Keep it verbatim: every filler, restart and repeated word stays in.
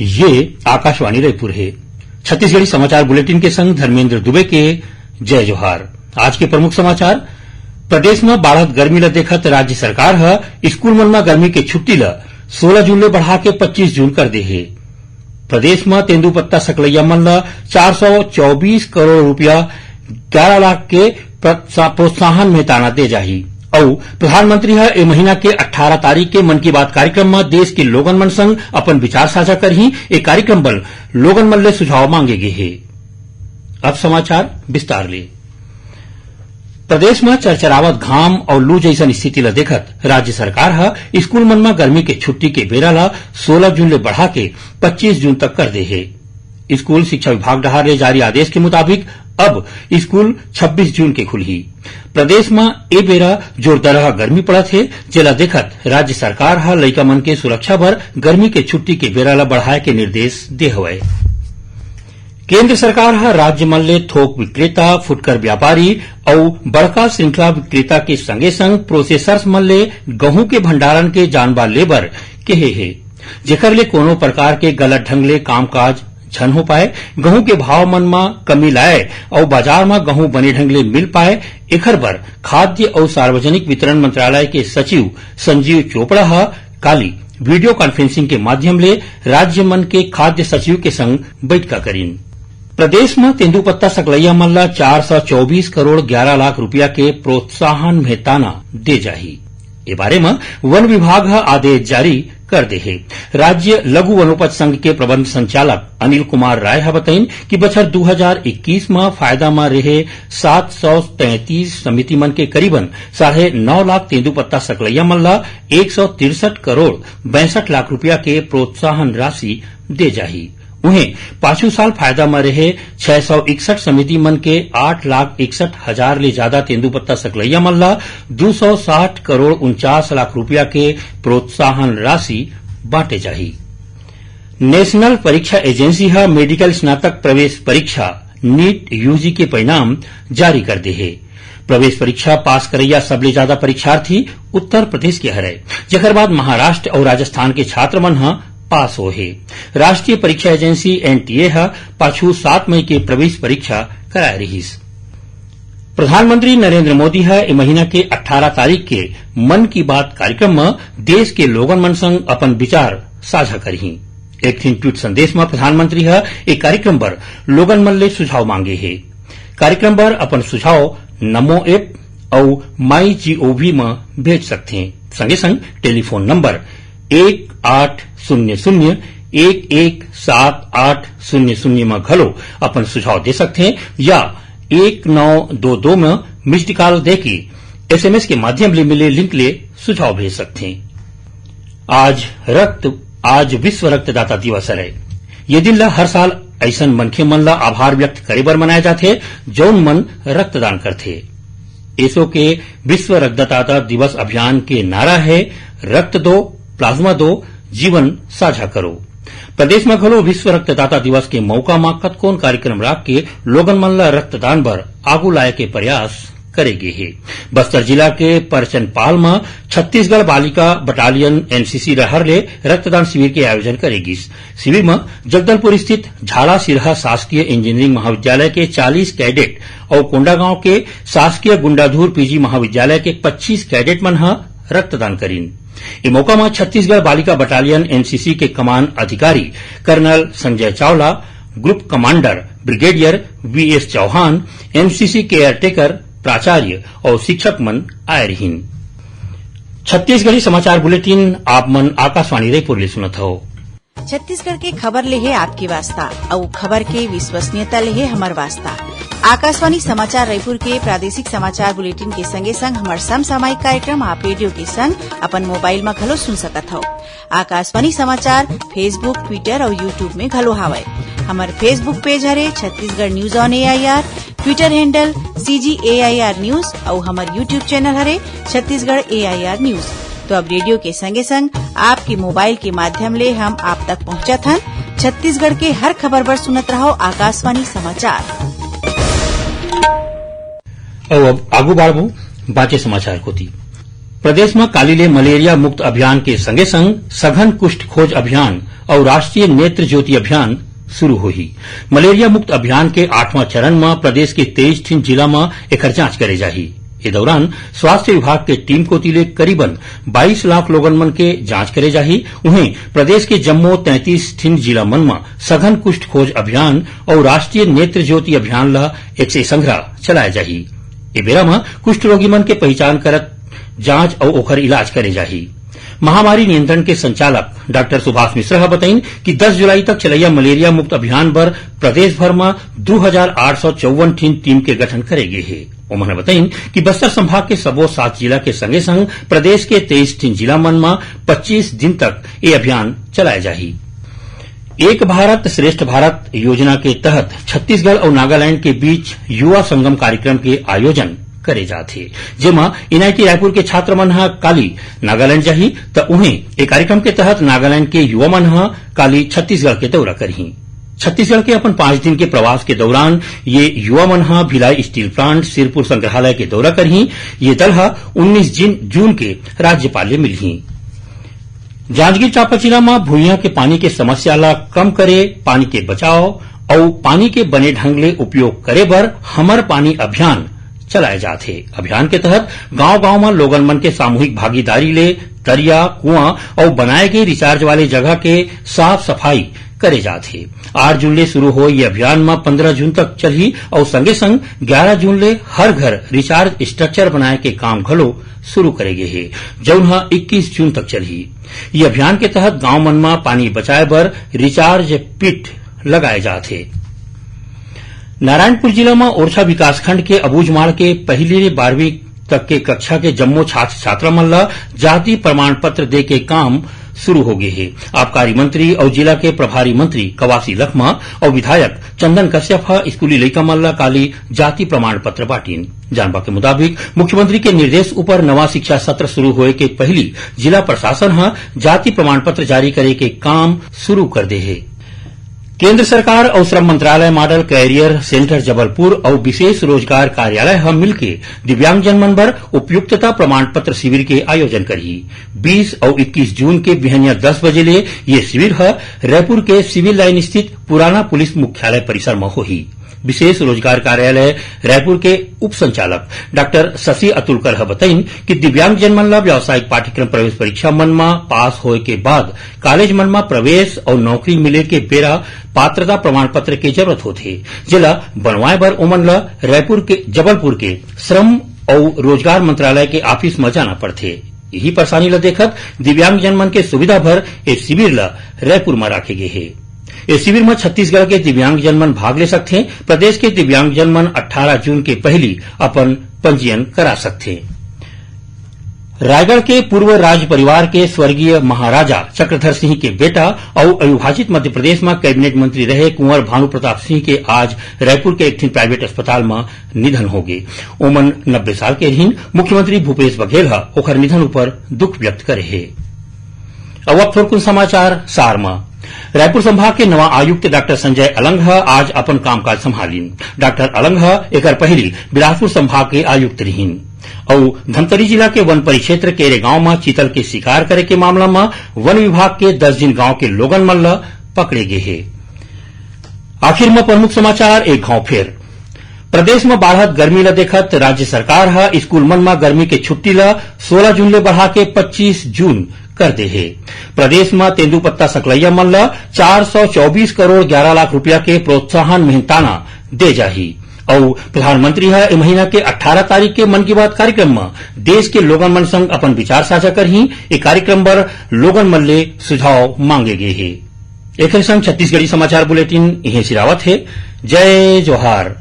ये आकाशवाणी रायपुर हे। छत्तीसगढ़ी समाचार बुलेटिन के संग धर्मेंद्र दुबे के जय जोहार। आज के प्रमुख समाचार। प्रदेश म बाढ़त गर्मी ल देखत राज्य सरकार ह स्कूल मन म गर्मी के छुट्टी ल सोलह जून ले बढ़ा के पच्चीस जून कर दे हे। प्रदेश म तेंदूपत्ता सकलैया मन ल चार सौ चौबीस करोड़ रुपया, ग्यारह लाख के प्रोत्सा-, प्रोत्साहन में ताना दे जाही। अउ प्रधानमंत्री ह ए महीना के अट्ठारह तारीख के मन की बात कार्यक्रम म देश के लोगन मन संग अपन विचार साझा करही। ए कार्यक्रम बर लोगन मन ले सुझाव मांगे गे हे। अब समाचार विस्तार ले। प्रदेश म चरचरावत घाम अउ लू जइसन स्थिति ल देखत राज्य सरकार ह स्कूल मन म गर्मी के छुट्टी के बेरा ल सोलह जून ले बढ़ा के पच्चीस जून तक कर दे हे। स्कूल शिक्षा विभाग डहार ले जारी आदेश के मुताबिक अब स्कूल छब्बीस जून के खुलही। प्रदेश म ए बेरा जोरदारहा गर्मी पड़त हे, जेला देखत राज्य सरकार ह लइका मन के सुरक्षा बर गर्मी के छुट्टी के बेरा ल बढ़ाए के निर्देश दे हवय। केंद्र सरकार ह राज्य मन ले थोक विक्रेता, फुटकर व्यापारी अउ बड़का श्रृंखला विक्रेता के संगे-संग प्रोसेसर्स मन ले गहूं के भंडारण के जानबा लेबर केहे हे, जेकर ले कोनो प्रकार के गलत ढंग ले कामकाज झन हो पाए, गहूं के भाव मन म कमी लाए अउ बाजार म गहूं बने ढंग ले मिल पाए, एखर बर खाद्य अउ सार्वजनिक वितरण मंत्रालय के सचिव संजीव चोपड़ा ह काली वीडियो कॉन्फ्रेंसिंग के माध्यम ले राज्य मन के खाद्य सचिव के संग बइठका करिन। प्रदेश म तेंदूपत्ता सकलैया मन ल चार सौ चौबीस करोड़ ग्यारह लाख रुपया के प्रोत्साहन भुगतान दे जाही। ए बारे म वन विभाग ह आदेश जारी कर दे हे। राज्य लघु वनोपज संघ के प्रबंध संचालक अनिल कुमार राय ह बताइन कि बछर दू हजार इक्कीस म फायदा म रेहे सात सौ तैंतीस समिति मन के करीबन साढ़े नौ लाख तेंदूपत्ता सकलैया मन ल एक सौ तिरसठ करोड़ बैसठ लाख रुपया के प्रोत्साहन राशि दे जाही। उहें, पाछू साल फायदा म रेहे छह सौ इकसठ समिति मन के आठ लाख इकसठ हजार ले जादा तेंदूपत्ता सकलैया मन ल दू सौ साठ करोड़ उनचास लाख रुपया के प्रोत्साहन राशि बांटे जाही। नेशनल परीक्षा एजेंसी ह मेडिकल स्नातक प्रवेश परीक्षा, नीट यूजी के परिणाम जारी कर दे हे। प्रवेश परीक्षा पास करइया सबले जादा परीक्षार्थी उत्तर प्रदेश के हरय, जेकर बाद महाराष्ट्र अउ राजस्थान के छात्र मन ह पास होए हे। राष्ट्रीय परीक्षा एजेंसी, एनटीए, ह पाछू सात मई के प्रवेश परीक्षा कराए रिहिस। प्रधानमंत्री नरेंद्र मोदी ह ए महीना के अट्ठारह तारीख के मन की बात कार्यक्रम म देश के लोगन मन संग अपन विचार साझा करही। एक ठिन ट्वीट संदेश म प्रधानमंत्री ह ए कार्यक्रम बर लोगन मन ले सुझाव मांगे हे। कार्यक्रम बर अपन सुझाव नमो ऐप अउ माई जीओवी म भेज सकथे। संगे संग टेलीफोन नंबर एक आठ शून्य शून्य एक एक सात आठ शून्य शून्य म घलो अपन सुझाव दे सकथे या एक नौ दो दो म मिस्ड कॉल देके एसएमएस के माध्यम ले मिले लिंक ले सुझाव भेज सकथे। आज रक्त, आज विश्व रक्तदाता दिवस हरय। ये दिन ल हर साल अइसन मनखे मन ल आभार व्यक्त करे बर मनाए जाथे, जउन मन रक्तदान करथे। एसो के विश्व रक्तदाता दिवस अभियान के नारा हे, "रक्त दो, प्लाज्मा दो, जीवन साझा करो।" प्रदेश म घलो विश्व रक्तदाता दिवस के मौका म कतकोन कार्यक्रम राख के लोगन मन ल रक्तदान बर आगू लाए के प्रयास करे गे हे। बस्तर जिला के परचनपाल म छत्तीसगढ़ बालिका बटालियन, एनसीसी, डहार ले रक्तदान शिविर के आयोजन करे गिस। शिविर म जगदलपुर स्थित झाला सिरहा शासकीय इंजीनियरिंग महाविद्यालय के चालीस कैडेट अउ कोंडागांव के शासकीय गुंडाधुर पीजी महाविद्यालय के पच्चीस कैडेट मन ह रक्तदान करिन। ए मौका म छत्तीसगढ़ बालिका बटालियन, एनसीसी, के कमान अधिकारी colonel Sanjay Chawla, group commander brigadier VS Chauhan, NCC caretaker, प्राचार्य अउ शिक्षक मन आए रिहिन। छत्तीसगढ़ी समाचार बुलेटिन आप मन आकाशवाणी रायपुर ले सुनत हव। छत्तीसगढ़ के खबर ले हे आपके वास्ता, अउ खबर के विश्वसनीयता ले हे हमर वास्ता। आकाशवाणी समाचार रायपुर के प्रादेशिक समाचार बुलेटिन के संगे संग हमर समसामयिक कार्यक्रम आप रेडियो के संग अपन मोबाइल म घलो सुन सकत हव। आकाशवाणी समाचार Facebook, Twitter अउ YouTube में घलो हावय। हमर Facebook पेज हरे Chhattisgarh news on AIR, Twitter handle CG AIR news अउ हमर YouTube चैनल हरे छत्तीसगढ़ एआईआर न्यूज। तो अब रेडियो के संगे संग आपके मोबाइल के माध्यम ले हम आप तक पहुंचत हन। छत्तीसगढ़ के हर खबर बर सुनत रहव आकाशवाणी समाचार। अउ अब आगू बाढ़बो बांचे समाचार कोती। प्रदेश म काली ले मलेरिया मुक्त अभियान के संगे संग सघन कुष्ठ खोज अभियान अउ राष्ट्रीय नेत्र ज्योति अभियान शुरू होही। मलेरिया मुक्त अभियान के आठवां चरण म प्रदेश के तेईस ठिन जिला म एखर जांच करे जाही। ए दौरान स्वास्थ्य विभाग के टीम कोति ले करीबन बाईस लाख लोगन मन के जांच करे जाही। उहें, प्रदेश के जम्मो तैंतीस ठिन जिला मन म सघन कुष्ठ खोज अभियान अउ राष्ट्रीय नेत्र ज्योति अभियान ल एक्स-रे संघरा चलाए जाही। ए बेरा म कुष्ठ रोगी मन के पहिचान करत जांच अउ ओखर इलाज करे जाही। महामारी नियंत्रण के संचालक डॉक्टर सुभाष मिश्रा ह बताइन कि दस जुलाई तक चलइया मलेरिया मुक्त अभियान बर प्रदेश भर म दू हजार आठ सौ चौवन ठिन टीम के गठन करे गे हे। ओमन ह बताइन कि बस्तर संभाग के सबो सात जिला के संगे संग प्रदेश के तेईस ठिन जिला मन म पच्चीस दिन तक ए अभियान चलाए जाही। एक भारत श्रेष्ठ भारत योजना के तहत छत्तीसगढ़ अउ नागालैंड के बीच युवा संगम कार्यक्रम के आयोजन करे जात हे, जेमा एनआईटी रायपुर के छात्र मन ह काली नागालैंड जाही, त उहें ए कार्यक्रम के तहत नागालैंड के युवा मन ह काली छत्तीसगढ़ के दौरा करही। छत्तीसगढ़ के अपन पांच दिन के प्रवास के दौरान ये युवा मन ह भिलाई स्टील प्लांट, सिरपुर संग्रहालय के दौरा करही। ये दल ह उन्नीस जिन-, जून के राज्यपाल ले मिलही। जांजगीर चांपा जिला म भुइयां के पानी के समस्या ला कम करे, पानी के बचाव अउ पानी के बने ढंग ले उपयोग करे बर हमर पानी अभियान चलाए जात हे। अभियान के तहत गांव-गांव म लोगन मन के सामूहिक भागीदारी ले तरिया, कुआं अउ बनाए गे रिचार्ज वाले जगह के साफ सफाई करे जात हे। आठ जून ले शुरू होए ये अभियान म पंद्रह जून तक चलही अउ संगे संग ग्यारह जून ले हर घर रिचार्ज स्ट्रक्चर बनाए के काम घलो शुरू करे गे हे, जउन ह इक्कीस जून तक चलही। ये अभियान के तहत गांव मन म पानी बचाए बर रिचार्ज पिट लगाए जात हे। नारायणपुर जिला म ओरछा विकासखंड के अबूझमाड़ के पहली ले बारहवीं तक के कक्षा के जम्मो छात्र छात्रा मन ल जाति प्रमाण पत्र दे के काम शुरू हो गे हे। आबकारी मंत्री अउ जिला के प्रभारी मंत्री कवासी लखमा अउ विधायक चंदन कश्यप ह स्कूली लइका मन ल काली जाति प्रमाण पत्र बांटिन। जानबा के मुताबिक, मुख्यमंत्री के निर्देश ऊपर नवा शिक्षा सत्र शुरू होए के पहिली जिला प्रशासन ह जाति प्रमाण पत्र जारी करे के काम शुरू कर दे हे। केंद्र सरकार अउ श्रम मंत्रालय मॉडल कैरियर सेंटर जबलपुर अउ विशेष रोजगार कार्यालय ह मिलके दिव्यांगजन मन बर उपयुक्तता प्रमाण पत्र शिविर के आयोजन करही। बीस अउ इक्कीस जून के बिहनिया दस बजे ले ये शिविर ह रायपुर के सिविल लाइन स्थित पुराना पुलिस मुख्यालय परिसर म होही। विशेष रोजगार कार्यालय रायपुर के उप संचालक डॉक्टर शशि अतुलकर ह बताइन कि दिव्यांगजन मन ल व्यावसायिक पाठ्यक्रम प्रवेश परीक्षा मन म पास होए के बाद कॉलेज मन म प्रवेश अउ नौकरी मिले के बेरा पात्रता प्रमाण पत्र के जरूरत होथे, जेला बनवाए बर ओमन ल रायपुर के, जबलपुर के श्रम अउ रोजगार मंत्रालय के ऑफिस म जाना पड़थे। यही परेशानी ल देखत दिव्यांगजन मन के सुविधा बर ए शिविर ल रायपुर म राखे गे हे। ए शिविर म छत्तीसगढ़ के दिव्यांगजन मन भाग ले सकथे। प्रदेश के दिव्यांगजन मन अट्ठारह जून के पहिली अपन पंजीयन करा सकथे। रायगढ़ के पूर्व राज परिवार के स्वर्गीय महाराजा चक्रधर सिंह के बेटा अउ अविभाजित मध्य प्रदेश म कैबिनेट मंत्री रहे कुंवर भानु प्रताप सिंह के आज रायपुर के एक ठिन प्राइवेट अस्पताल म निधन होगे। ओमन नब्बे साल के रहिन। मुख्यमंत्री भूपेश बघेल ह ओखर निधन ऊपर दुख व्यक्त करे हे। अब, अब थोरकुन समाचार सार म। रायपुर संभाग के नवा आयुक्त डॉक्टर संजय अलंग ह आज अपन कामकाज संभालिन। डॉक्टर अलंग ह एकर पहिली बिलासपुर संभाग के आयुक्त रिहिन अउ धमतरी जिला के वन परिक्षेत्र केरे गांव म चीतल के शिकार करे के मामला म वन विभाग के दस झिन गांव के लोगन मन ल पकड़े गे हे। आखिर म प्रमुख समाचार एक घांव फेर। प्रदेश म बाढ़त गर्मी ल देखत राज्य सरकार ह स्कूल मन म गर्मी के छुट्टी ल सोलह जून ले बढ़ा के पच्चीस जून कर दे हे। प्रदेश म तेंदूपत्ता सकलैया मन ल चार सौ चौबीस करोड़ ग्यारह लाख रुपया के प्रोत्साहन मेहनताना दे जाही। अउ प्रधानमंत्री ह ए महीना के अट्ठारह तारीख के मन की बात कार्यक्रम म देश के लोगन मन संग अपन विचार साझा करही। ए कार्यक्रम बर लोगन मन ले सुझाव मांगे गे हे। एखर संग छत्तीसगढ़ी समाचार बुलेटिन इहें सिरावत हे। जय जोहार।